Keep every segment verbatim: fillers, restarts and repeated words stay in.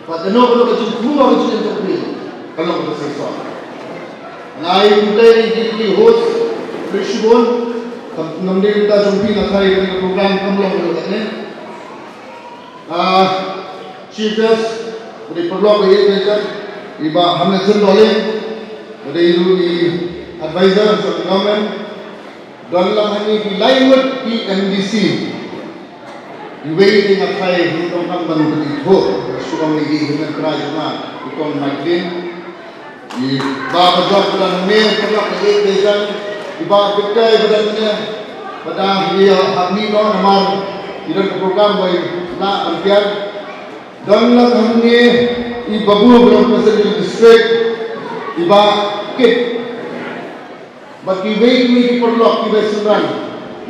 Bad kano kano ka jingthmu, ka jingïaid jong phi ka long kaba shisha. Nga ai khublei ïa ki host, phi shibun, kam, namar dei mynta jong phi nga tharai kane ka program kam long kano kano. Ah, Chief Guest, u dei paralok ba ïeit, i Bah Hamilton Dohling, u dei ruh i advisor jong ka government. Don lang hangne ki lai ngut ki M D C. Iwei te nga tharai hynrei kam ban pynithuh, shu ong ïa ki hynmen trai jong nga, i Kong Maiklin. I Bah Bajot ba don hangne, paralok ba ïeit, i Bah Bitkai ba don hangne, ba da ïa hap mih noh namar i don ka program ba i lah ban pyrshah. Don lang hangne i Babu ba long President District, i Bah Kit. Bad kiwei kiwei ki paralok kiba synran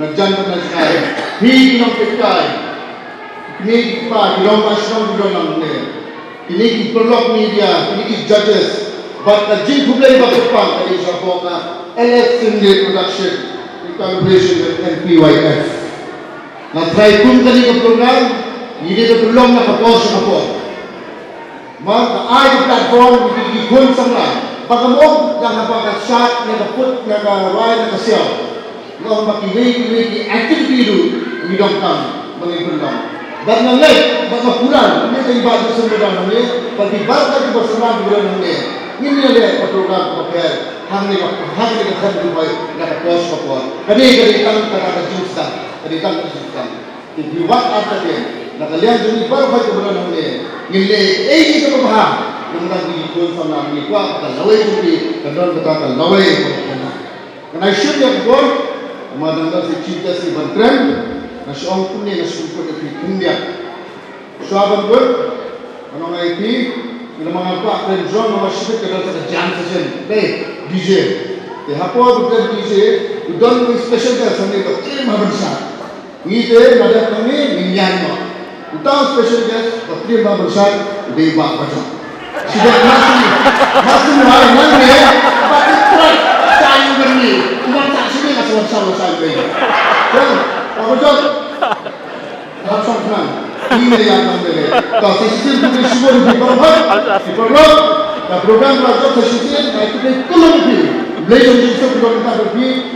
na jan bad na jngai. Phi ki nongpeitkai, kine ki kpa ki long ba shnong ki don lang ne. Kine ki paralok media, kine ki judges. Bad ka jingkhublei ba kyrpang ka dei shapoh ka L S Shinde Production in collaboration with N P Y F. Nga tharai kum kane ka program ngi dei ban pynlong na ka por sha ka por. Mar ka ai ka platform ïa ki khun samla ba kam ong tang haba ka shad ne ka put ne ka rai ne ka siaw. Nga ong ba kiwei kiwei ki activity ruh ngi donkam ba ngin pynlong. Bad nga ngeit bad nga kular ne ka i Bah Johnson ba don hangne bad ki baroh ki ba samla ki ba don hangne. Ngin ïaleh ka program kaba pher hangne ka, hangne ka khan Dubai na ka por sha ka por. Kane ka dei tang kata ka jingsdang, ka dei tang ka jingsdang. Te phi wad artatien na ka liang jong ngi baroh kaba don hangne, ngin leh ei ei kaba bha namar ngi khun samla, ngi kwah ba ka lawei jong ngi kan don kata ka lawei kaba bha. Ngan ai shuh ïa ka por, namar dang don sa i Chief Guest ban kren. Nga shu ong kumne, nga shu kut ïa phi khyndiat. Shuwa ban kut, ngan ong ïa phi, namar nga kwah kren jong nga, nga shu kut ka don sa ka jam session, dei, D J. Te hapoh ba kren D J u don u special guest hangne ba kren ha ban sa. Ngi te nga dep nangne ngin ïaid noh. Uta u special guest ba kren ha ban shai u dei Bah Bajot. Shi dep ma shu, ma shu rai nangne ba ki prat shai u ban ngi. U ban shai shi ne ka sa wan shai, wan shai u dei. Bah Bajot. Hap shong khnang. Ngi ne ïaid nangne. Ka sa shisien khublei shibun ïa phi baroh. Ki paralok. Ka program ba jop sa shisien, ka khublei kumne ïa phi. Khublei shibun ïa phi.